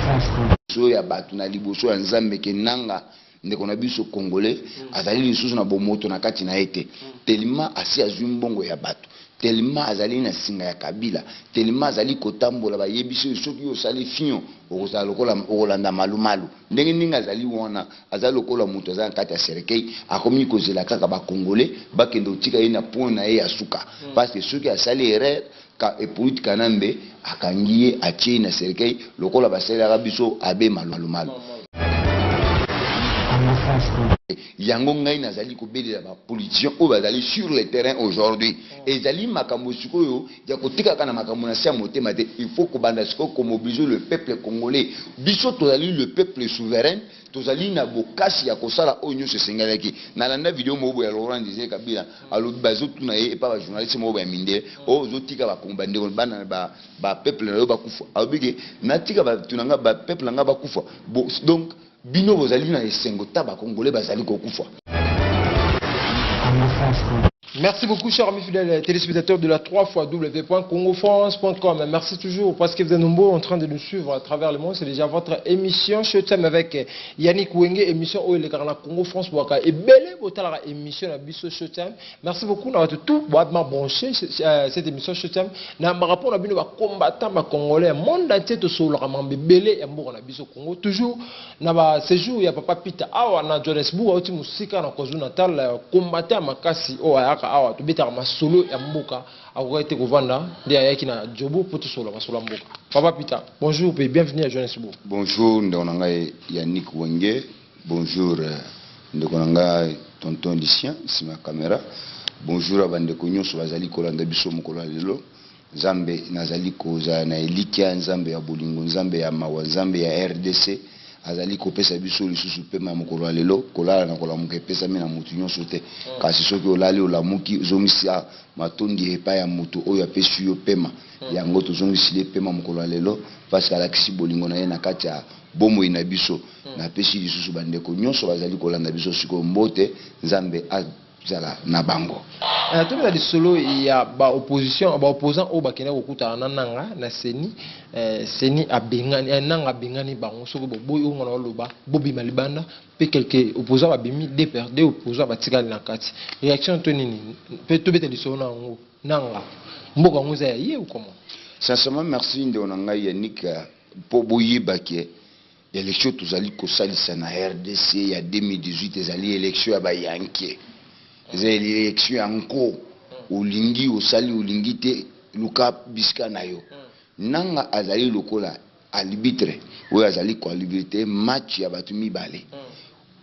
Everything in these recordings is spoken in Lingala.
Liboso ya bato na liboso ya Nzambe ke Nanga ndeko na biso congolais azali lisusu na bomoto na kati na ye te, tellement asi azwi mbongo ya bato, tellement azali na singa ya Kabila, tellement azali kotambola. Bayebisi yo soki osali fion, okozala lokola okolanda malumalu. Ndenge ndenge azali wana, aza lokola moto aza na kati ya cercueil, akomi kozela kaka bacongolais bakende kotika ye na point na ye ya suka, parce que soki asali erreur, ka Hippolyte Kanambe akangi ye, atie ye na cercueil lokola basalelaka biso abe malumalu. Yango ngai nazali kobelela bapoliticien oyo bazali sur le terrain aujourd'hui. Ezali makambo sikoyo ya kotikaka na makambo na se ya motema te. Il faut kobanda sikoyo komobiliser le peuple congolais. Biso tozali le peuple souverain, tozali na bokasi ya kosala oyo nyonso esengelaki. Nalanda video moko boye ya Laurent Désiré Kabila, alobi, bazotuna ye epa bajournaliste moko boye ya mindele: oyo ozotika bandeko bana bapeuple na yo bakufa. Alobi ke natika bato na nga, bapeuple na nga bakufa. Donc bino bozali na esengo ta bacongolais bazali kokufa. Merci beaucoup, chers amis fidèles téléspectateurs de la 3 fois w.congofrance.com. Merci toujours parce que vous êtes nombreux en train de nous suivre à travers le monde. C'est déjà votre émission Showtime avec Yannick Wenge, émission où il est la Congo France et belle émission la biso Showtime. Merci beaucoup d'avoir tout boîtement branché cette émission Showtime. Na rapport na bino ba combattant ba congolais monde entier to solo mambe belé ya mboka na biso Congo. Toujours na ba séjour ya papa Peter awa na Johannesburg, auti musika na KwaZulu Natal, combattant makasi o ayaka awa tobetaka masolo ya mboka, akoki te kovanda, nde ayaki na Jobo po tosolola masolo ya mboka. Papa Peter, bonjour et bienvenue à Johannesburg. Bonjour ndeko na ngai Yannick Wenge, bonjour ndeko na ngai tonton Lucien nsima ya caméra, bonjour ya bandeko nyonso bazali kolanda biso mokolo ya lelo. Nzambe nazali kozala na elikya, Nzambe ya bolingo, Nzambe ya mawa, Nzambe ya RDC azali kopesa biso lisusu pema ya mokolo ya lelo. Kolala na kolamuka epesami na motu nyonso te, kasi soki olali, olamuki, ozongisa matondi epai ya motu oyo apesi yo pema. Yango tozongisili pema mokolo ya lelo, parce que alakisi bolingo na ye na kati ya bomoi na biso. Napesi lisusu bandeko nyonso bazali kolanda biso sikoyo mbote. Nzambe azala na bango. Tobeta lisolo ya baopposition, baopposant oyo bakende kokutana na Nanga na CENI. CENI abengani Nanga, abengani bango. Soki boboyi oyo ngana oloba, bobima libanda. Mpe quelques opposants babimi, deux opposants batikali na kati. Réaction to nini? Mpe tobeta lisolo na yango, Nanga mboka yango eza ya ye ou comment? Sincèrement, merci ndeko na ngai Yannick, mpo boyebake élection tozali kosalisa na RDC ya 2018 ezali élection ya bayanke, eza élection ya nko. Olingi osali, olingi te, luka bisika na yo. Nanga azali lokola arbitre oyo azali koarbitrer match ya bato mibale,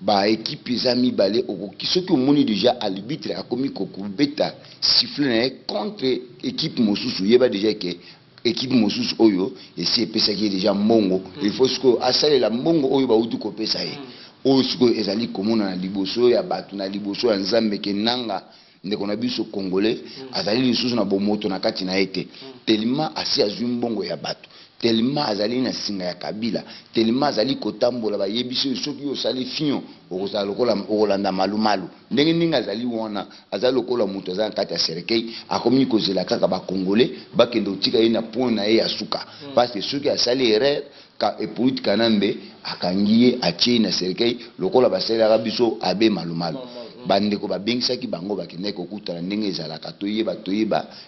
baéquipe eza mibale. Okoki soki omoni déjà arbitre akomi kokobeta sifflet na ye contre équipe mosusu, yeba déjà ke équipe mosusu oyo esi epesaki ye déjà mbongo. Il faut sikoyo asalela mbongo oyo bauti kopesa ye. Oyo sikoyo ezali komona na liboso ya bato na liboso ya Nzambe ke Nanga ndeko na biso congolais azali lisusu na bomoto na kati na ye te, tellement asi azwi mbongo ya bato, tellement azali na singa ya Kabila, tellement azali kotambola. Bayebisi oyo soki osali fion, okozala lokola okolanda malumalu. Ndenge ndenge azali wana, aza lokola moto aza na kati ya cercueil, akomi kozela kaka bacongolais bakende kotika ye na point na ye ya suka, parce que soki asali erreur, ka Hippolyte Kanambe akangi ye, atie ye na cercueil lokola basalelaka biso abe malumalu. Bandeko babengisaki bango, bakendaki kokutana ndenge ezalaka. Toyeba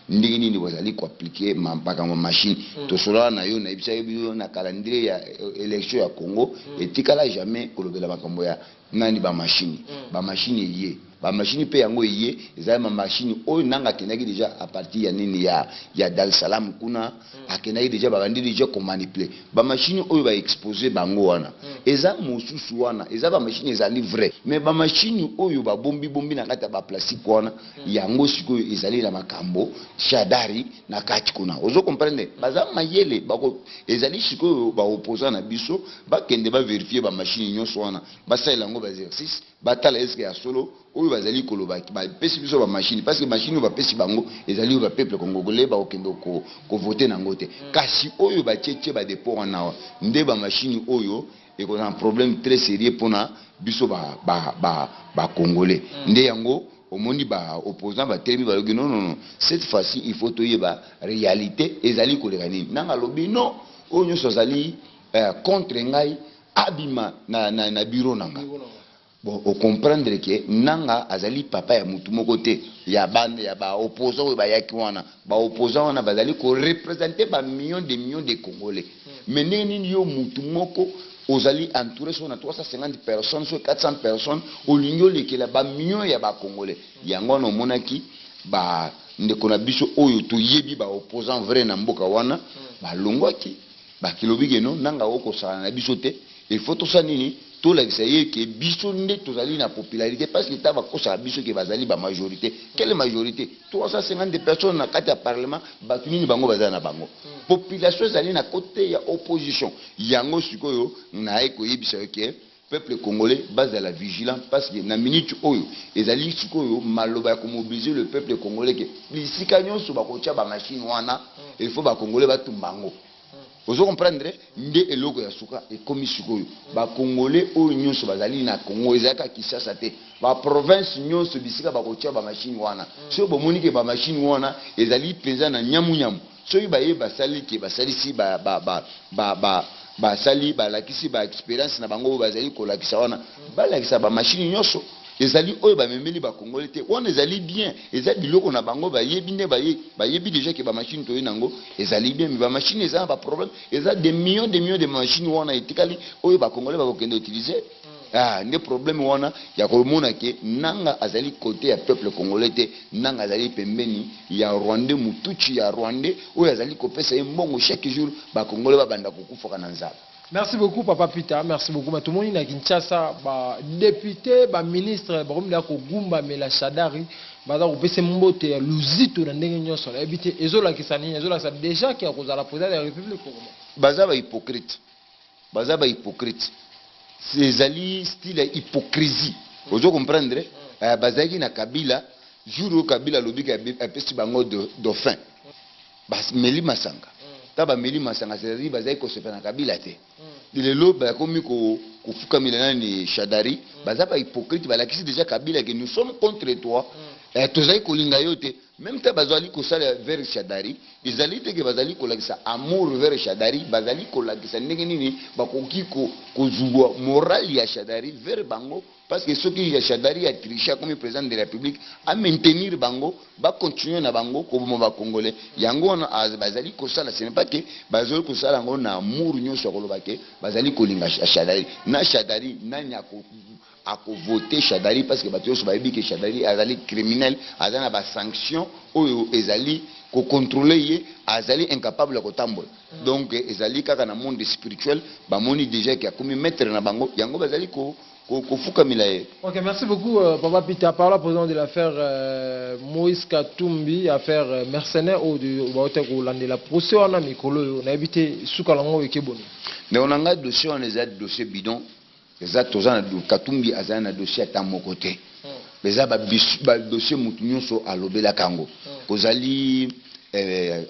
ndenge nini bazali koappliquer makambo machine. Tosolala na yo, nayebisaki biso na calendrier ya élection ya Congo etikala jamais kolobela makambo ya nani, bamashine. Bamashine eye, bamashine mpe yango eye, ezali bamashine oyo Nanga akendaki déjà à partir ya nini, ya Dar es Salaam kuna. Akendaki déjà, babandi déjà komanipuler bamashine oyo baexpose bango wana. Eza mosusu wana, eza bamashine ezali vrai, mais bamashine oyo babombibombi na kati ya baplastique wana, yango sikoyo ezali na makambo shadari na kati kuna. Ozo comprendre, baza mayele bako. Ezali sikoyo baopposant na biso bakende bavérifier bamashine nyonso wana, basalela yango baexercice, batala eske ya solo oyo bazali koloba bapesi biso bamashine, parce que mashine oyo bapesi bango ezali oyo bapeuple congolais bakokende kovoter nango te. Kasi oyo batietie badépôt wana awa nde bamashine oyo ekozala problème très sérieux mpona biso bacongolais. Nde yango omoni baopposant batelemi, balobi: non, non, non, cette fois-ci il faut toyeba réalité ezali koleka nini. Nanga alobi non, oyo nyonso azali contre ngai, abima na bureau na nga. Bon, ocomprendre ke Nanga azali papa ya mutu moko te ya bande ya baopposant oyo bayaki wana. Baopposant wana bazali koreprésenter bamillions de millions de Congolais. Mais ndenge nini yo mutu moko ozali entouré so na 350 personnes, so 400 personnes, olingi olekela bamillions ya Bacongolais? Yango wana omonaki bandeko na biso oyo toyebi, baopposant vrai na mboka wana, balongwaki, bakilobi ke no, Nanga okosala na biso te. Il faut tosala nini? Tolakisa ye ke biso nde tozali na popularité, parce que ta bakosaka biso ke bazali bamajorité. Quelle majorité? 350 personnes na kati ya parlement, bato nini bango baza na bango? Population ezali na côté ya opposition. Yango sikoyo naye koyebisa yo ke peuple congolais bazala vigilant, parce que na minute oyo ezali sikoyo maloba ya komobiliser le peuple congolais ke bisika nyonso bakotia bamachine wana, il faut Bacongolais batumba yango. Ozo comprendre? Nde eloko ya suka ekomi sikoyo, Bacongolais oyo nyonso bazali na Congo, ezalaka Kinshasa te, baprovince nyonso, bisika bakotia bamachine wana, soki bomoni ke bamachine wana ezali mpenza na nyamunyamu, soki baye basali ke basalisi basali, balakisi baexpérience na bango oyo bazali kolakisa wana, balakisa bamachine nyonso ezali oyo bamemeli Bakongole te. Wana ezali bien, eza biloko na bango, bayebi nde bayebi déjà ke bamachine toye nango ezali bien. Mais bamachine eza na baproblème, eza des millions de millions de machine wana etikali oyo Bakongole bakokende utiliser. Ah, nde problème wana ya komona ke Nanga azali côté ya peuple congolais te. Nanga azali pembeni ya Rwandais, mutuchi ya Rwandais oyo azali kopesa ye mbongo chaque jour, Bakongole babanda kokufaka na nzala. Merci beaucoup, Papa Peter. Merci beaucoup. Mais tout le monde na Kinshasa, ba député, ba ministre, ba komila ko gumbamela Shadari, baza kopesa mbote ya luzito na ndenge nyonso. Nayebi te ezolakisa nini, ezolakisa déjà ke akozala président de la République comment? Baza bahypocrite, baza bahypocrite. Ezali style ya hypocrisie, ozo comprendre? Bazalaki na Kabila. Jour oyo Kabila alobiki, apesi bango dauphin, bameli masanga. Ta bameli masanga, c'est-à-dire bazali kosepela na Kabila te. Lelo bakomi kofukamela nani? Shadari. Baza bahypocrite, balakisi déjà Kabila ke nous sommes contre toi. Tozali kolinga yo te. Même te bazali kosala vers Shadari, ezali te ke bazali kolakisa amour vers Shadari. Bazali kolakisa ndenge nini bakoki kozwa morale ya Shadari vers bango, parce que soki ya Shadari ya triche, akomi président de la République, amaintenir bango, bacontinue na bango koboma Bacongolais. Yango wana bazali kosala. Ce n'est pas que bazali kosala yango na amour nyonso ya koloba ke bazali kolinga Shadari. Na Shadari, nani akovote Shadari? Parce que bato nyonso bayebi ke Shadari azali criminel, aza na basanction oyo ezali kocontrôle ye, azali incapable ya kotambola. Donc ezali kaka na monde spirituel, bamoni déjà ke akomi maître na bango, yango bazali kofukamela ye. Ok, merci beaucoup, Papa Peter. Par la président de l'affaire Moïse Katumbi, affaire mercenaire oyo bauta kolandela procès wana mikolo oyo, nayebi te suka nango ekeboni. Ndeko na ngai, dossier wana eza dossier bidon. Eza toza na Katumbi azali na dossier ata moko te. Eza badossier motu nyonso alobelaka yango. Kozali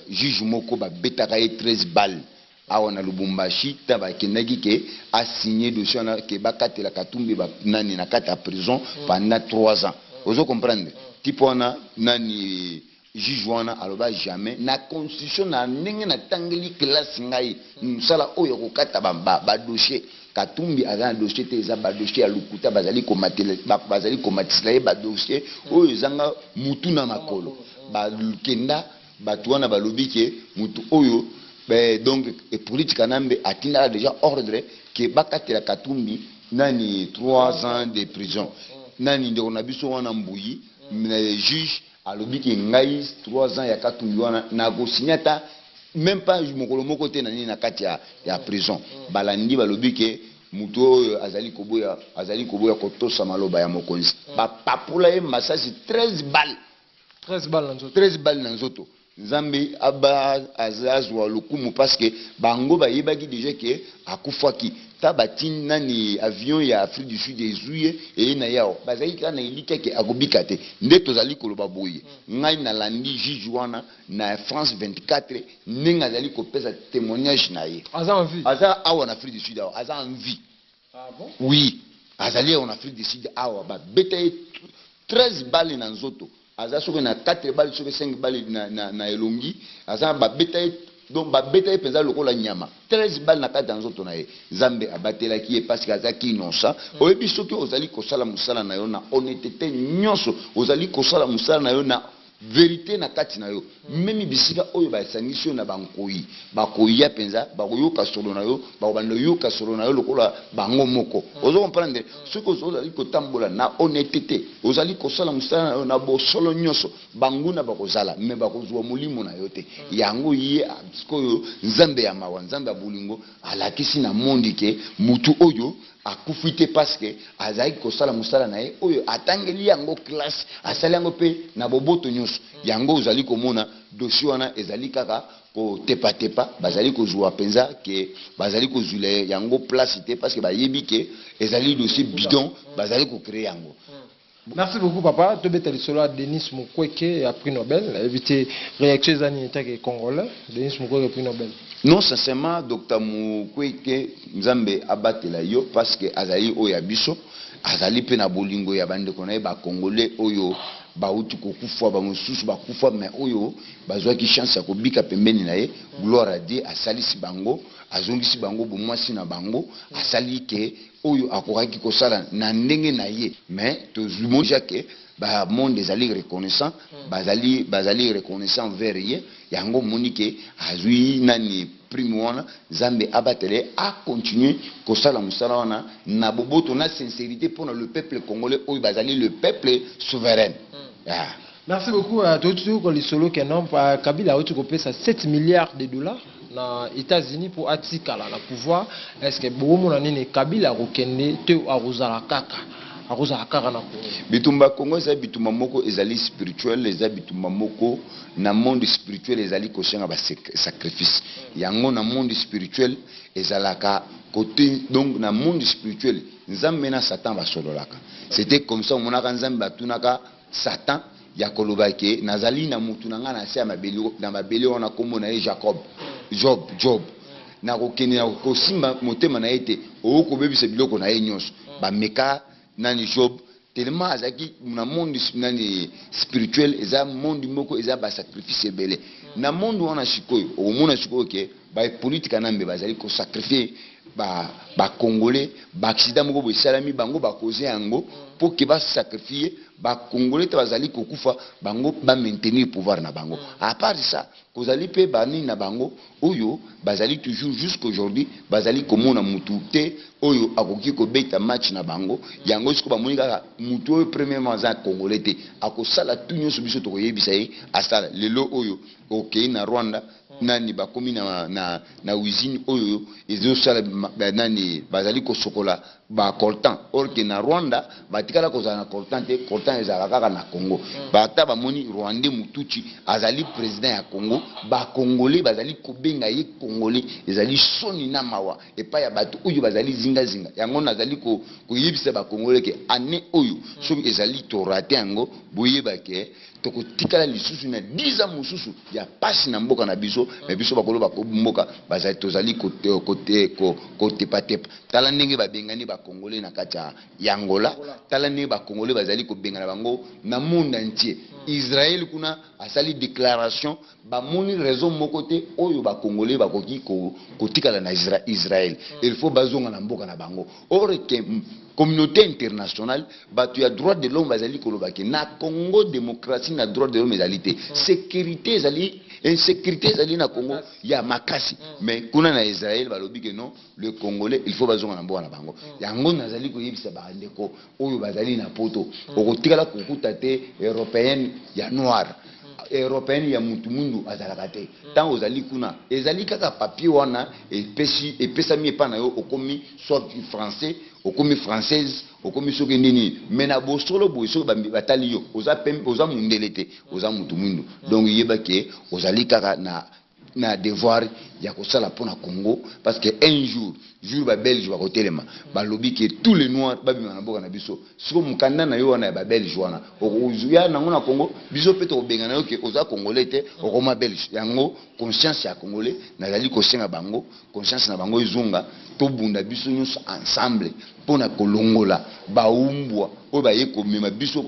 juge moko babetaka ye 13 balles awa na Lubumbashi, ta bakendaki ke asigne dossier wana ke bakatela Katumbi nani na kati ya prison pendant 3 ans. Ozo comprendre? Type wana nani, juge wana aloba jamais na constitution. Na ndenge natangeli classe ngai, mosala oyo kokata badossier, Katumbi aza na dossier te. Eza badossier ya lokuta, bazali komatisela ye badossier oyo ezanga mutu na makolo. Bakenda bato wana balobi ke mutu oyo donc Hippolyte Kanambe atindaka déjà ordre ke bakatela Katumbi nani 3 ans de prison. Nani, ndeko na biso wana Mbuyi, juge alobi ke ngai 3 ans ya Katumbi wana nakosinya ata même pas mokolo moko te na nini na kati ya prison. Balandi balobi ke moto oyo azali koboya kotosa maloba ya mokonzi. Bapapula ye masasi 13 balles. 13 balles na nzoto. 13 balles na nzoto. Nzambe aba azwa lokumu, parce que bango bayebaki déjà ke akufaki. Ta batindi nani, avion ya Afrique du Sud ezwi ye, eye na ye awa. Bazalaki kaka na elikya ke akobika te. Nde tozali koloba boye, ngai nalandi juge wana na France 24, ndenge azali kopesa témoignage na ye. Aza en vie? Aza awa na Afrique du Sud awa, aza en vie. Ah bon? Oui, azali awa na Afrique du Sud awa. Babeta ye 13 balles na nzoto, aza soki na 4 balles, soki 5 balles na elongi. Aza babeta ye. Donc babeta ye mpenza lokola nyama, 13 balles na kati ya nzoto na ye. Nzambe abatelaki ye parce que azalaki innocent. Oyebi, soki ozali kosala mosala na yo na honnêteté nyonso, ozali kosala mosala na yo na vérité na kati na yo, même bisika oyo basangisi yo na bankoyi, bakoya mpenza, bakoyoka solo na yo, bakobanda oyoka solo na yo lokola bango moko. Ozo comprendre? Soki ozali kotambola na honnêteté, ozali kosala mosala na yo na bosolo nyonso, banguna bakozala, mais bakozwa molimo na yo te. Yango ye sikoyo, Nzambe ya mawa, Nzambe ya bolingo, alakisi na monde ke mutu oyo akufi te, parce que azalaki kosala mosala na ye oyo atangeli yango classe, asali yango mpe na boboto nyonso. Yango ozali komona dossier wana ezali kaka kotepatepa, bazali kozwa mpenza ke bazali kozwila yango place te, parce que bayebi ke ezali dossier bidon, bazali kocréer yango. Merci beaucoup, papa. Tobeta lisolo ya Denis Mukwege ya prix Nobel. Éviter réaction eza nini etake congolais, Denis Mukwege, prix Nobel? Non, sincèrement, Dr Mukwege, Nzambe abatela yo, parce que azali oyo ya biso, azali mpe na bolingo ya bandeko na ye bacongolais oyo bauti kokufa, bamosusu bakufa, mais oyo bazwaki chance ya kobika pembeni na ye. Gloire à Dieu, asalisi bango, azongisi bango bomwasi na bango, asali ke oyo akokaki kosala na ndenge na ye. Mais tozomoni déjà ke bamonde ezali reconnaissant, bazali reconnaissant vers ye. Yango omoni ke azwi nani prime wana. Nzambe abatele, acontinue kosala mosala wana na boboto, na sincérité, mpona le peuple congolais oyo bazali le peuple souverain, ah. Merci beaucoup. Totuti lisolo ke non, Kabila auti kopesa 7 milliards de dollars na États-Unis mpo atikala na pouvoir. Est ce que bokomona nini? Kabila akokende te, akozala kaka na Congo? Bitumba Congo eza bitumba moko ezali spirituel, eza bitumba moko na monde spirituel, ezali kosenga basacrifice. Yango na monde spirituel ezalaka côté, donc na monde spirituel, Nzambe na Satan basololaka. C'était comme ça omonaka Nzambe batunaka Satan ya koloba ke nazali na mutu na ngai na se ya mabele, na mabele wana, nkombo na ye Jacob, Job, Job, nakokende na kosimba motema na ye te, okobebisa biloko na ye nyonso. Bameka nani Job tellement azalaki na monde nani spirituel. Eza monde moko eza basacrifice ebele na monde wana. Sikoyo okomona sikoyo ke bapolitika na mbe bazali kosacrifier bacongolais. Baaccident moko boye esalami, bango bakoze yango mpo ke basacrifier bacongolais te, bazali kokufa, bango bamaintenir pouvoir na bango. À part ça, kozali mpe banini na bango oyo bazali toujours jusqu'aujourd'hui bazali komona mutu te oyo akoki kobeta match na bango. Yango sikoyo bamoni kaka mutu oyo premièrement aza congolais te, akosala tu nyonso biso tokoyebisa ye asala. Lelo oyo okei na Rwanda, nani bakomi na usine oyo ezosala nani, bazali kosokola bacoltan, or ke na Rwanda batikala kozala na coltan te. Coltan ezalaka kaka na Congo. Bata bamoni Rwandais Mututsi azali président ya Congo, bacongolais bazali kobenga ye congolais. Ezali soni na mawa epai ya bato oyo bazali zingazinga. Yango nazali koyebisa bacongolais ke année oyo, soki ezali torater yango, boyeba ke tokotikala lisusu na 10 ans mosusu ya pasi na mboka na biso. Mais biso bakolo mboka bazali, tozali kotepatepa. Tala ndenge babengani bacongolais na kati ya Angola, tala ndenge bacongolais bazali kobengana bango na monde entier. Israel kuna asali déclaration, bamoni raison moko te oyo bacongolais bakoki kotikala na Israel, il faut bazonga na mboka na bango. Or ke communauté internationale, bato ya droit de l'homme bazali koloba ke na Congo démocratie na droit de l'homme ezali te, sécurité ezali, insécurité ezali na Congo ya makasi. Mais kuna na Israel balobi ke non, le congolais il faut bazonga na mboka na bango. Yango nazali koyebisa bandeko oyo bazali na Poto, okotikala kokuta te européenne ya noir, européenne ya mutu mundu azalaka te. Ntango ozali kuna, ezali kaka papier wana epesi, epesami epai na yo, okomi soit français, okomi française, okomi soki nini. Mais na bosolo boye, soki batali yo, oza pembe, oza mundele te, oza mutu mwindu. Donc yeba ke ozali kaka na devoir. ya kosala mpona Congo, parce que un jour jour Babelge bakotelema, balobi ke tous les Noirs babima na mboka na biso. Siko mokanda na yo wana ya Babelge wana, okoya nango na Congo, biso mpe tokobengana yo ke oza Congolais te, okoma Belge. Yango conscience ya Congolais, nazali kosenga bango conscience na bango ezonga. Tobunda biso nyonso ensemble mpona kolongola baumbwa oyo baye komema biso,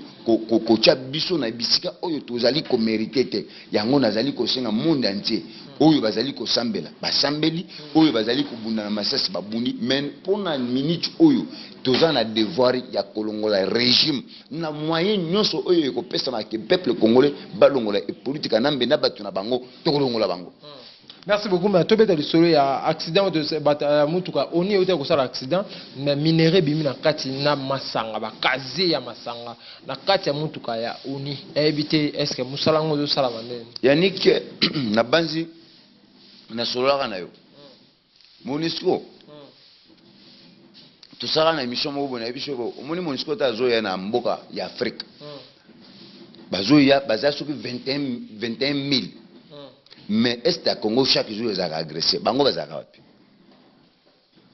kotia biso na bisika oyo tozali komériter te. Yango nazali kosenga monde entier, oyo bazali kosambela basambeli, oyo bazali kobunda na masasi babundi, mais mpona minute oyo toza na devoir ya kolongola régime na moyen nyonso oyo ekopesama ke peuple congolais balongola Hippolyte Kanambe na bato na bango. Tokolongola bango. Merci beaucoup. Mais tobeta lisolo ya accident ya mutuka oni euti kosala accident, mais minerai ebimi na kati na masanga, bacasier ya masanga na kati ya mutuka ya oni. Nayebi te, est ce que mosala yango ezosalama ndeni? Yannick, nabanzi nasololaka na yo Monusco, tosalaka na émission moko boye. Nayebi soki omoni Monusco te, azoya na mboka ya Afrique, bazoya, baza soki 21 000, mais est ya Congo chaque jour ezalaka agressé. Bango bazalaka wapi?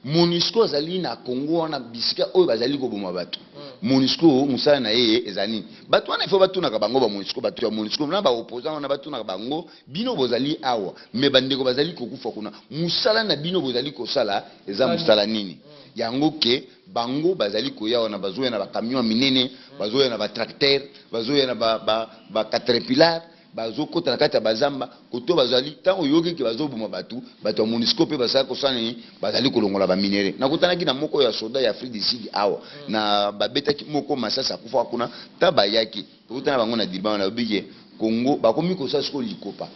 Monusco azali na Congo wana, bisika oyo bazali koboma bato. Monusco mosala na ye ezali nini? Bato wana ifo batunaka bango, bamonusco, bato ya Monusco na baopposant wana, batunaka bango: bino bozali awa, mais bandeko bazali kokufa kuna, mosala na bino bozali kosala eza mosala nini? Yango ke bango bazali koya wana, bazoya na bacamion ya minene, bazoya na batracteur, bazoya na bacaterpillar, bazokota na kati ya bazamba koto bazali. Ntango oyoki ke bazoboma bato, bato ya Monusco mpe bazali kosala nini? Bazali kolongola baminerai. Nakutanaki na moko ya soda ya Afrique du Sud awa, na babetaki moko masasi, akufaka kuna. Ta bayaki, tokutana bango na Durban. Nalobi ke Congo bakomi kosala sikoyo likopa.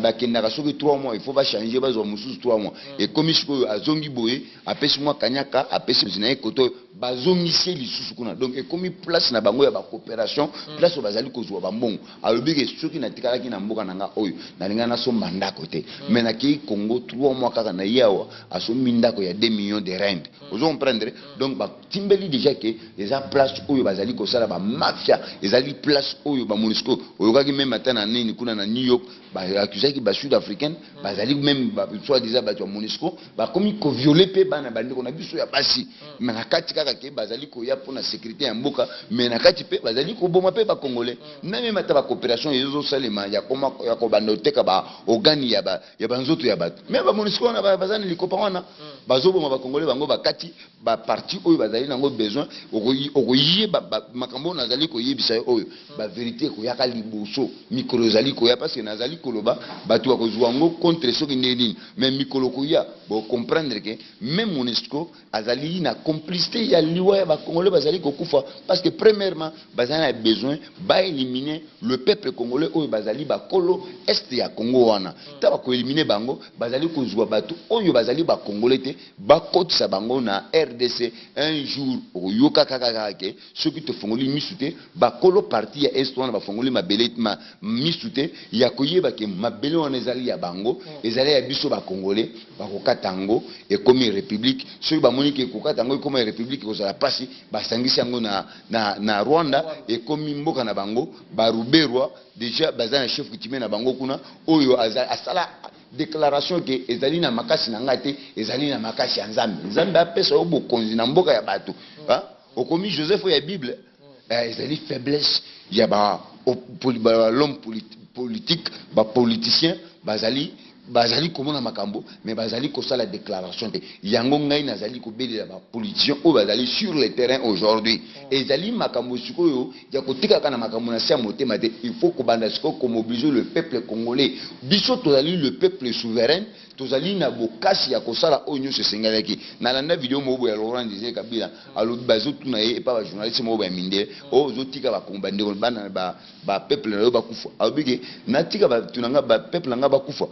Bakendaka soki 3 mois, il faut bachanger, bazwa mosusu 3 mois. Ekomi sikoyo azongi boye, apesi mwa kanyaka, apesi na ye koto oyo, bazongisi ye lisusu kuna. Donc ekomi place na bango ya bacoopération, place oyo bazali kozwa bambongo. Alobi ke soki natikalaki na mboka na nga oyo, nalinga nasomba ndako te, mais nakei Congo 3 mois kaka na ye awa, asombi ndako ya 2 millions de rand. Ozo comprendre? Donc batimbeli déjà ke eza place oyo bazali kosala bamafia, ezali place oyo baMONUSCO. Oyokaki même ata na nini kuna na New York, baakusaki basud africaine, bazali même soit disant bato ya MONUSCO, bakomi kovioler mpe bana bandeko na biso ya basi. Mais na kati kaka ke bazali koya mpona sécurité ya mboka, mais na kati mpe bazali koboma mpe bacongolais. Na même ata bacoopération ezosalema ya kobanda oteka baorgane ya banzoto ya bato, mais baMONUSCO wana baza na likopa wana, bazoboma bacongolais. Bango bakati baparti oyo bazali nango besoin. Okoyeba makambo oyo nazali koyebisa yo oyo, bavérité ekoyaka liboso mikolo ezali koya, parce que nazali koloba, bato bakozwa yango contre soki ndenge nini, mais mikolo koya bocomprendre ke même MONUSCO azali na complicité ya liwa ya bacongolais bazali kokufa, parce que premièrement bazali na besoin baéliminer le peuple congolais oyo bazali bakolo est ya Congo wana. Ta bakoéliminer bango, bazali kozwa bato oyo bazali bacongolais te, bakotisa bango na RDC. Un jour okoyoka kaka kaka ke soki tofongoli misu te, bakolo parti ya est wana bafongoli mabele misu te ya koyeba ke mabele wana ezali ya bango, ezali ya biso bacongolais, bakokata yango ekomi république. Soki bamoni ke kokata yango ekomi république ekozala mpasi, basangisi yango na Rwanda, ekomi mboka na bango. Baruberwa déjà baza na chef coutumier na bango kuna oyo asala déclaration ke ezali na makasi na ngai te, ezali na makasi ya Nzambe. Nzambe apesa yo bokonzi na mboka ya bato. Okomi Joseph oyo ya Bible. Ezali faiblesse ya ba l'homme politique, bapoliticien bazali komona makambo, mais bazali kosala déclaration te. Yango ngai nazali kobelela bapoliticien oyo bazali sur le terrain aujourd'hui. Ezali makambo sikoyo ya kotikaka na makambo na se ya motema te. Il faut kobanda sikoyo komobiliser le peuple congolais. Biso tozali le peuple souverain, tozali na bokasi ya kosala oyo nyonso esengelaki. Nalanda video moko boye ya Laurent Désiré Kabila, alobi, bazotuna ye epa bajournaliste moko boye ya mindele: oyo ozotika bandeko bana bapeuple na yo bakufa? Alobi ke natika bato na nga, bapeuple na nga bakufa.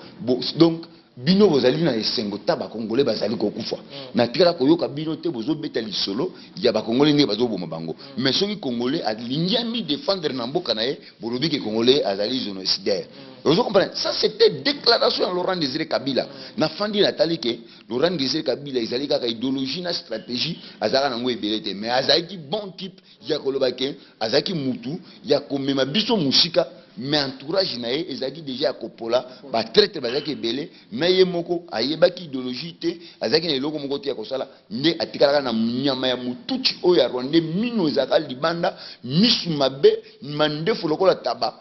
Donc bino bozali na esengo ta bakongole bazali kokufa. Natikala koyoka bino te bozobeta lisolo ya bakongole ndenge bazoboma bango, mais soki Congolais alingi ami défendre na mboka na ye, bolobi ke Congolais azali génocidaire. Ozo comprendre? Ça, c'était déclaration ya Laurent Désiré Kabila. Nafandi, natali ke Laurent Désiré Kabila ezali kaka idéologie na stratégie, azalaka nango ebele te, mais azalaki bon type ya koloba ke azalaki mutu ya komema biso mosika. Mais entourage na ye ezalaki déjà ya kopola, batraître bazalaki ebele. Na ye moko ayebaki idéologie te, azalaki na eloko moko te ya kosala. Nde atikalaka na nyama ya motuti oyo ya Rwandais, mino ezalaka libanda, misu mabe, mandefu lokola taba.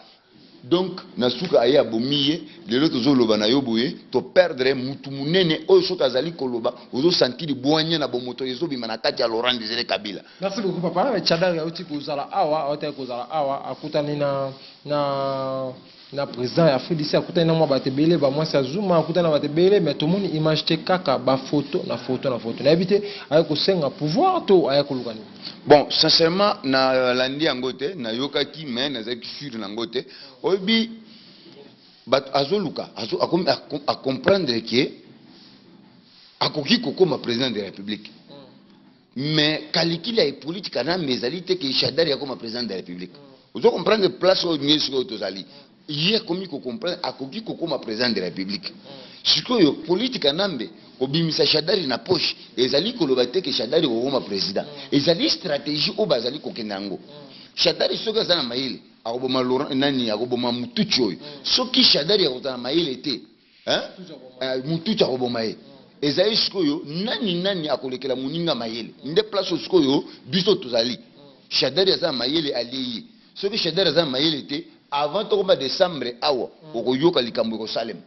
Donc na suka aye abomi ye. Lelo tozoloba na yo boye, toperdre mutu monene oyo soki azali koloba, ozosentir bwanya na bomoto ezobima na kati ya Laurent Désiré Kabila. Merci beaucoup, papa. Shadary auti kozala awa, auti kozala awa, akutani na président ya Afrique d'ici, akutani na mwa bato ebele, bamwasi ya Zuma, akutani na bato ebele, mais tomoni image te, kaka bafoto na foto na foto. Nayebi te aye kosenga pouvoir to aye koluka nini. Bon, sincèrement, nalandi yango te. Nayokaki, mais nazalaki sûr nango te. Oyebi, bato azoluka acomprendre ke akoki kokóma président de la République, mais calcul ya Hippolyte Kanambe ezali te ke Shadary akóma président de la République. Ozo comprendre place oyo nyonso oyo tozali, ye akomi kocomprendre akoki kokóma président de la République. Sikoyo Hippolyte Kanambe kobimisa Shadary na poche ezali koloba te ke Shadary kokóma président. Ezali stratégie oyo bazali kokende yango. Shadary soki aza na mayele, akoboma Laurent nani, akoboma mutuchi oyo. Soki Shadary akozala na mayele te, hein? Mutuchi akoboma ye. Ezali sikoyo nani nani akolekela moninga mayele. Nde place oyo sikoyo biso tozali. Shadary aza na mayele, alie ye. Soki Shadary aza na mayele te, avant tokoma décembre awa, okoyoka likambo ekosalema.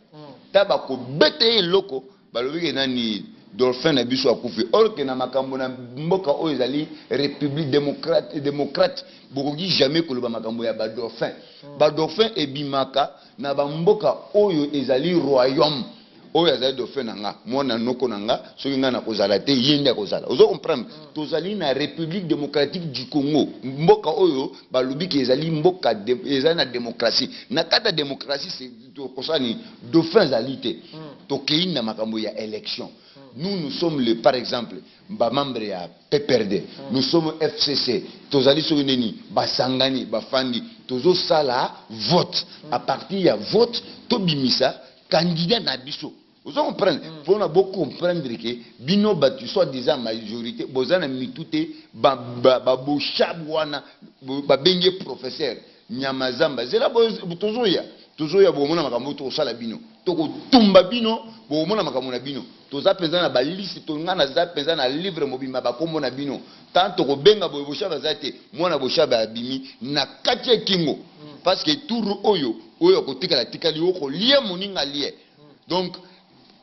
Ta bakobeta ye eloko, balobi ke nani, dauphin na biso akufi. Or ke na makambo na mboka oyo ezali république démocrate, démocrate, bokoki jamais koloba makambo ya badauphin. Badauphin ebimaka na bamboka oyo ezali royaume. Oyo azali dauphin na nga, mwana noko na nga, soki ngai nakozala te, ye nde akozala. Ozo comprendre? Tozali na République démocratique du Congo, mboka oyo balobi ke ezali mboka ezali na démocratie. Na kati ya démocratie, kosala nini? Dauphin ezali te. Tokei na makambo ya élection. Nous, nous sommes le, par exemple, bamembre ya PPRD, nous sommes FCC, tozali soki nini, basangani, bafandi, tozosala vote. À partir ya vote, tobimisa candidat na biso. Ozo comprendre? Mpona bocomprendre ke bino bato soit disant majorité boza na mitu te. Baboshabu wana babengi professeur nyama zamba. Zela, tozoya, tozoya, bokomona makambo tokosala bino, tokotumba bino, bokomona makambo na bino. Toza mpenza na baliste to nga naza mpenza na livre mobimba, bakombo na bino. Tant tokobenga boye, Boshab aza te, mwana Boshab abimi na kati ya kingo, parce que tour oyo, oyo akotikala tikali, okolia moninga lie. Donc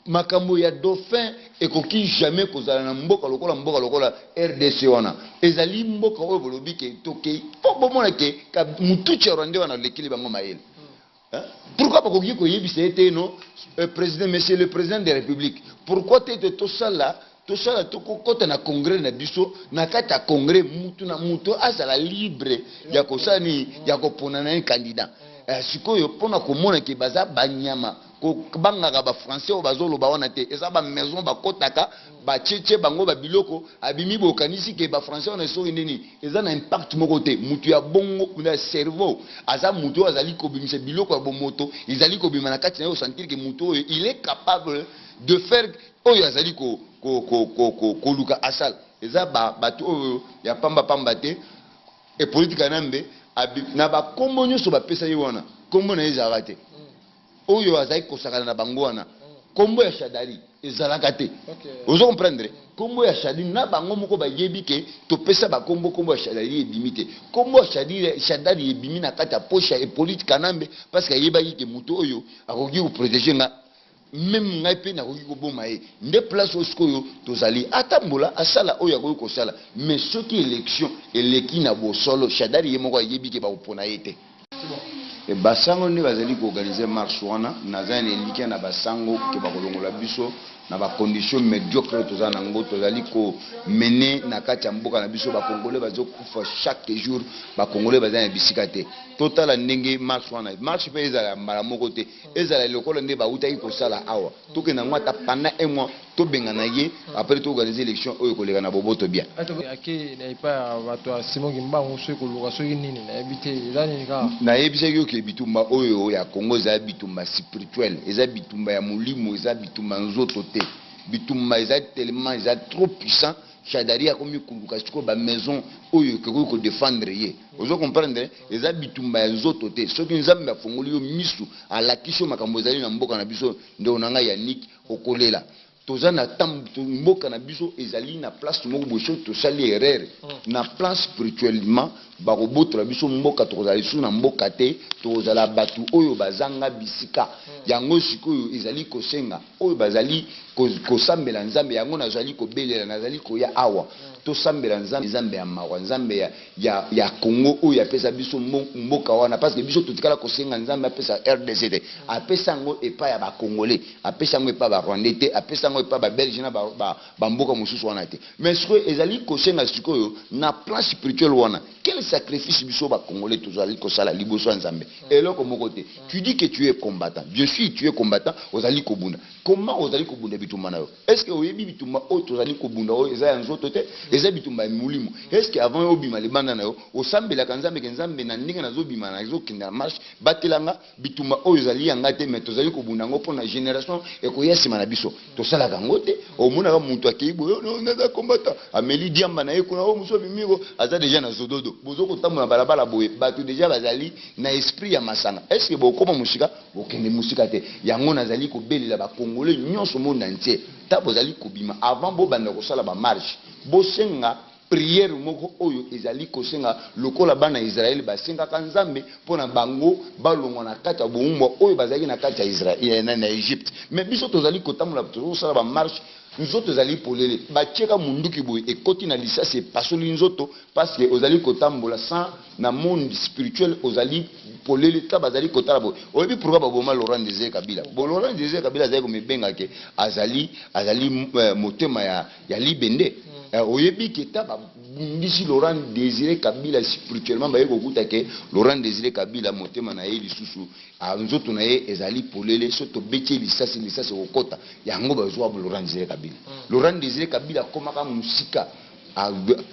makambo ya dauphin ekoki jamais kozala na mboka lokola RDC. Wana ezali mboka oyo bolobi ke tokei mpo bomona ke mutuchi ya Rwandais wana alekeli bango mayele. Hein? Pourquoi bakoki koyebisa ye te: no, président, monsieur le président de la République, pourquoi te te tosala tokokɔta na congrès na biso? Na kati ya congrès, mutu na mutu azala libre ya kosala nini, ya kopona na ye candidat. Sikoyo mpona komona ke baza banyama, kobangaka bafrançais oyo bazoloba wana te. Eza bamaison bakɔtaka, batietie bango babiloko, abimi. Bokanisi ke bafrançais wana soki nini, eza na impact moko te. Mutu ya bongo na cerveau aza mutu oyo azali kobimisa biloko ya bomoto, ezali kobima na kati na ye. Osentir ke mutu oyo, il est capable de faire oyo azali koluka asala. Eza bato oyo ya pambapamba te. Hippolyte Kanambe na bakombo nyonso bapesa ye wana, kombo na ye ezalaka te. Oyo azali kosakana na bango wana, kombo ya Shadary ezalaka te. Ozo comprendre? Kombo ya Shadary, na bango moko bayebi ke topesa bakombo, kombo ya Shadary ebimi te. Kombo ya Shadary ebimi na kati ya poche ya Hippolyte Kanambe, parce que ayebaki ke moto oyo akoki koprotéger nga, même ngai mpe nakoki koboma ye. Nde place oyo sikoyo tozali. Atambola, asala oyo akoki kosala, mais soki élection eleki na bosolo, Shadary ye moko ayebi ke bakopona ye te. E basango nde bazali koorganiser marche wana. Naza na elikya na basango ke bakolongola biso na bacondition médiocre toza nango, tozali komene na kati ya mboka na biso. Bakongolais bazokufa chaque jour, bakongolais baza na bisika te. Totala ndenge marche wana, marche mpe ezala mbala moko te, ezala lokola nde bautaki kosala awa. Tokende yango ata pendant un mois, tobengana ye, après toorganiser élection oyo ekoleka na boboto bien. Ake na epai ya bato ya Simon Kimbangu, soki koluka soki nini, nayebi te eza nini kaka. Nayebisaki yo ke bitumba oyo ya Congo eza bitumba spirituel, eza bitumba ya molimo, eza bitumba nzoto te. Bitumba eza tellement, eza trop puissant. Shadary akomi koluka sikoyo ba maison oyo ekoki ko defendre ye. Ozo comprendre? Eza bitumba ya nzoto te. Soki Nzambe afongoli yo misu, alakisi yo makambo ezali na mboka na biso, ndeko na ngai Yannick, okolela. Toza na temps, mboka na biso ezali na place moko boye, soki tosali erreur na plan spirituellement, bakobotola biso mboka, tokozala lisusu na mboka te, tokozala batu oyo bazanga bisika. Yango sikoyo ezali kosenga oyo bazali kosambela Nzambe, yango nazali kobelela, nazali koya awa, tosambela Nzambe, Nzambe ya mawa, Nzambe ya Congo oyo apesa biso mboka wana, parce que biso totikala kosenga Nzambe apesa RDC te, apesa yango epai ya ba Congolais, apesa yango epai ya ba Rwandais te, apesa yango epai ya ba Belge na ba mboka mosusu wana te. Mais sikoyo ezali kosenga sikoyo na plan spirituel wana, quel sacrifice biso ba Congolais tozali kosala liboso ya Nzambe? Eloko moko te. Tu dis que tu es combattant, bien sûr tu es combattant, ozali kobunda. Comment ozali kobunda bitumba na yo? Est-ce que oyebi bitumba oyo tozali kobunda oyo eza ya nzoto te, eza bitumba ya molimo? Est-ce que avant obima libanda na yo osambelaka Nzambe ke Nzambe na ndenge nazobima nazokende na marche, batelanga bitumba oyo ezali ya nga te, mais tozali kobunda yango mpona génération ekoya nsima na biso? Tosalaka yango te. Omonaka moto akei boye, oh, non, naza combattant, ameli diamba na ye kuna, oh, mosu abimi ko aza déjà na zododo, bozo kotambola na balabala boye, bato déjà bazali na esprit ya masanga. Est-ce que bokoma mosika? Bokende mosika te. Yango nazali kobelela ba Congolais nyonso monde entier, ta bozali kobima, avant bobanda kosala ba marche, bosenga prière moko oyo ezali kosenga lokola bana Israël basengaka Nzambe mpona bango balongwa na kati ya bowumbu oyo bazalaki na kati ya Israël na Egypte. Mais biso tozali kotambola, tozosala ba marche, nzoto ezali polele, batieka munduki boye ekoti na lisasi epasoli nzoto, parce que ozali kotambola sans na monde spirituel, ozali polele, ta bazali kotala boye. Oyebi pourquoi baboma Laurent Désiré Kabila? Bo Laurent Désiré Kabila azali komibenga ke azali motema ya libende. Oyebi ke ta babundisi Laurent Désiré Kabila spirituellement, baye kokuta ke Laurent Désiré Kabila motema na ye lisusu, nzoto na ye ezali polele, so tobeti ye lisasi, lisasi ekokota. Yango bazwa Laurent Désiré Kabila. Laurent Désiré Kabila akomaka mosika,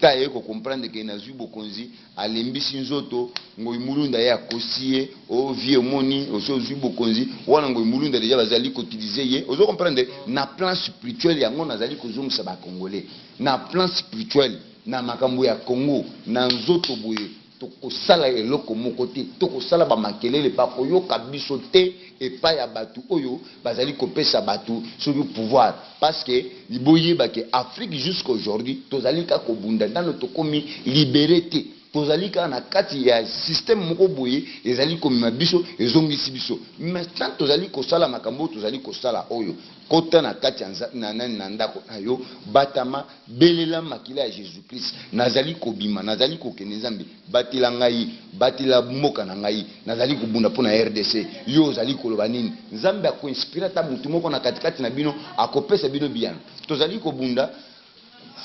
ta ye kocomprendre ke nazwi bokonzi, alembisi nzoto. Ngoi Mulunda ye akosi ye, o vie omoni osi ozwi bokonzi wana. Ngoi Mulunda déjà bazali koutiliser ye, ozo comprendre na plan spirituel. Yango nazali kozongisa bacongolais na plan spirituel na makambo ya Congo. Na nzoto boye tokosala eloko moko te, tokosala bamakelele, bakoyoka biso te epai ya bato oyo bazali kopesa bato soki pouvoir, parce que boyeba ke Afrique jusqu'aujourd'hui tozali kaka kobunda, nano tokomi libéré te. Tozali kaka na kati ya système moko boye ezali komema biso, ezongisi biso. Maintenant tozali kosala makambo oyo tozali kosala oyo, kota na kati ya na ndako na yo, batama, belela makila ya Jésus Christ. Nazali kobima, nazali kokende, Nzambe batela ngai, batela mboka na ngai, nazali kobunda mpo na RDC. Yo ozali koloba nini? Nzambe akoinspire ata motu moko na katikati na bino, akopesa bino biyano. Tozali kobunda.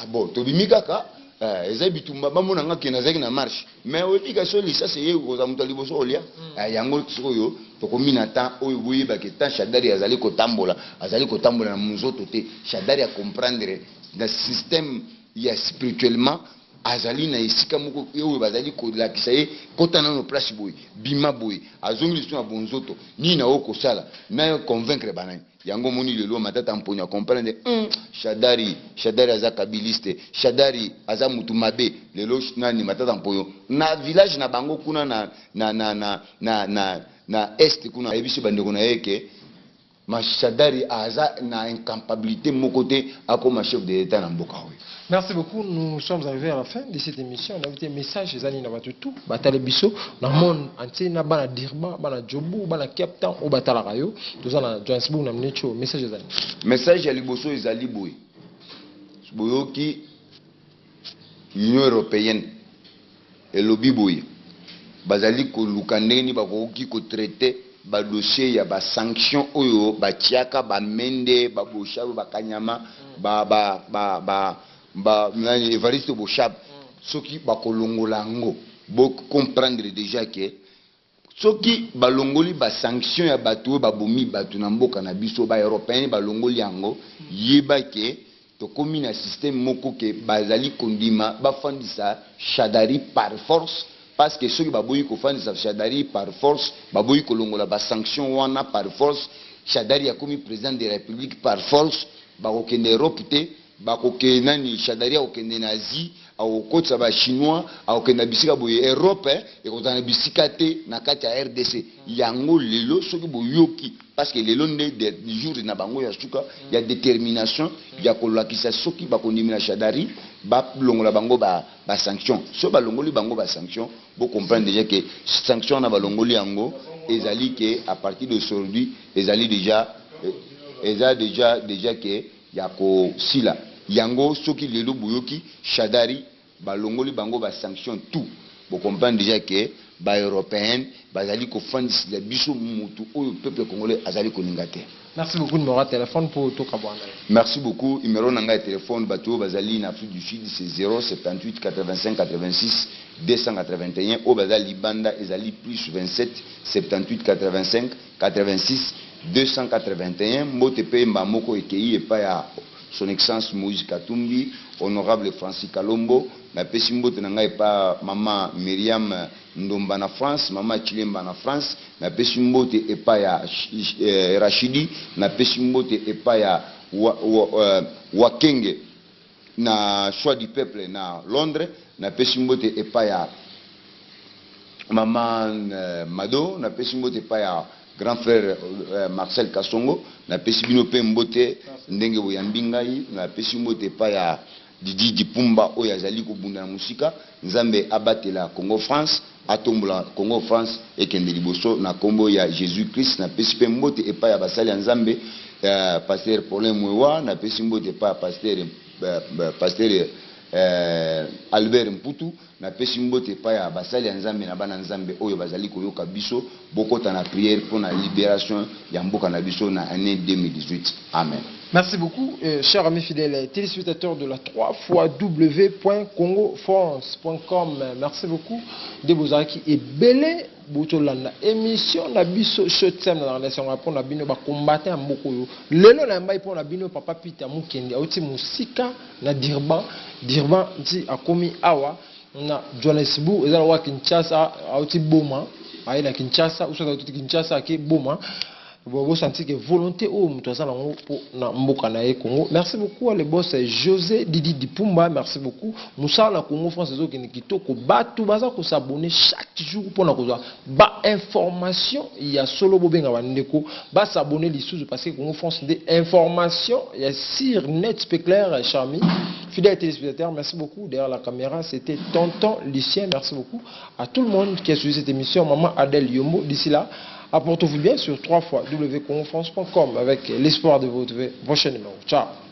Ah bon, tobimi kaka, eza bitumba, bamona nga ke nazalaki na marche, mais oyebi ka so lisasi eye kozala moto ya liboso olia. Yango sikoyo tokomi na temps oyo boyebake temps Shadary azali kotambola, azali kotambola na monzoto te. Shadary acomprendre na système ya spirituellement, azali na esika moko oyo bazali kolakisa ye, kota nano place boye, bima boye, azongi lisusu na bonzoto. Nini na oyo kosala na convaincre banani? Yango omoni lelo Matata Mponi acomprendre, Shadary, Shadary aza kabiliste, Shadary aza mutu mabe. Lelo nani Matata Mponyo na village na bango kuna na est kuna, ayebisi bandeko na ye ke Shadary aza na incapacité moko te akoma chef de l'État na mboka oyo. Merci beaucoup. Nous sommes arrivés à la fin de cette émission. On a invité message ezali na bato tout batale biso na monde entier, na bana Durban, bana Joburg, bana Cape Town o batalaka yo. Toza na Johannesburg na minute. Message ezali. Message ya liboso ezali boye. Boyoki Union européenne elobi boye, bazali koluka ndenge nini bakoki kotraiter badossier ya basanction oyo batiaka bamende, baboshab, bakanyama, ba, ba, ba, ba, ba, nani, Evariste Boshab. Soki bakolongola yango, bocomprendre déjà ke soki balongoli basanction ya bato oyo babomi bato na mboka na biso, baeuropéen balongoli yango, yeba ke tokomi na système moko ke bazali kondima bafandisa Shadary par force, parce que soki baboyi kofandisa Shadary par force, baboyi kolongola basanction wana par force, Shadary akomi président de la République par force, bakokende Europe te. Bakokende nani, Shadary akokende na Asie, akokotisa Bachinois, akokende na bisika boye, Europe ekozala na bisika te na kati ya RDC. Yango lelo soki boyoki, parce que lelo nde jour na bango ya suka ya détermination ya kolakisa soki bakondimela Shadary balongola bango basanction. Soki balongoli bango basanction, bocomprendre déjà que sanction wana balongoli yango ezali ke à partir d'aujourd'hui ezali déjà, eza déjà ke ya kosila yango. Soki lelo boyoki Shadary balongoli bango basanction, tout bocomprendre déjà ke Baeuropéenne bazali kofandisila biso motu oyo peuple congolais azali kolinga te. Merci beaucoup. Numéro ya téléphone pour tokabwana. Merci beaucoup. Numéro na ngai ya téléphone, bato oyo bazali na Afrique du Sud, c'est 078 85 86 281. Oyo baza libanda ezali plus 27 78 85 86 281. Mbote mpe mba moko ekei epai ya Son Excellence Moïse Katumbi, honorable Francis Kalombo. Napesi mbote na ngai epai mama Miriam Ndomba na France, mama Chilemba na France. Napesi mbote epai ya Rachidi. Napesi mbote epai ya Wakenge na Choix du Peuple na Londres. Napesi mbote epai ya mama Mado. Napesi mbote epai ya grand frère Marcel Kasongo. Napesi bino mpe mbote ndenge boyambi ngai. Napesi mbote epai ya Didi Dipumba oyo azali kobunda na mosika. Nzambe abatela Congo France, atombola Congo France, ekende liboso na nkombo ya Jésus Christ. Napesi mpe mbote epai ya basali ya Nzambe, pasteur Paulin Mwewa. Napesi mbote epai ya pasteur Albert Mputu. Napesi mbote epai ya basali ya Nzambe na bana Nzambe oyo bazali koyoka biso. Bokota na prière mpona libération ya mboka na biso na année 2018. Amen. Merci beaucoup, chers amis fidèles téléspectateurs de la 3 fois w.congofrance.com. Merci beaucoup de bozalaki ebele botolanda émission na biso Showtime na relation mpona bino bacombattants ya mboka oyo. Lelo na yambai mpona bino papa Peter Mukendi, auti mosika na Durban. Durban nti akomi awa na Johannesburg, eza na Kinshasa. Auti Boma aye na Kinshasa, usoki auti Kinshasa ake Boma. Bosanti ke volonté oyo moto aza nango mpo na mboka na ye Congo. Merci beaucoup le boss José Didi Dipumba, merci beaucoup. Mosala na Congo France ezokende kitoko, bato baza kos'abonner chaque jour mpona kozwa bainformation ya solo. Bobenga bandeko bas'abonner lisusu parce que Congo France nde information ya sûr, net pe clair. Charmi fidèle téléspectateur, merci beaucoup. Derrière la caméra, c'était tonton Lucien. Merci beaucoup à tout le monde qui a suivi cette émission, maman Adèle Yombo. D'ici là, apportez-vous bien sur 3 fois www.congofrance.com avec l'espoir de vous retrouver prochain numéro. Ciao.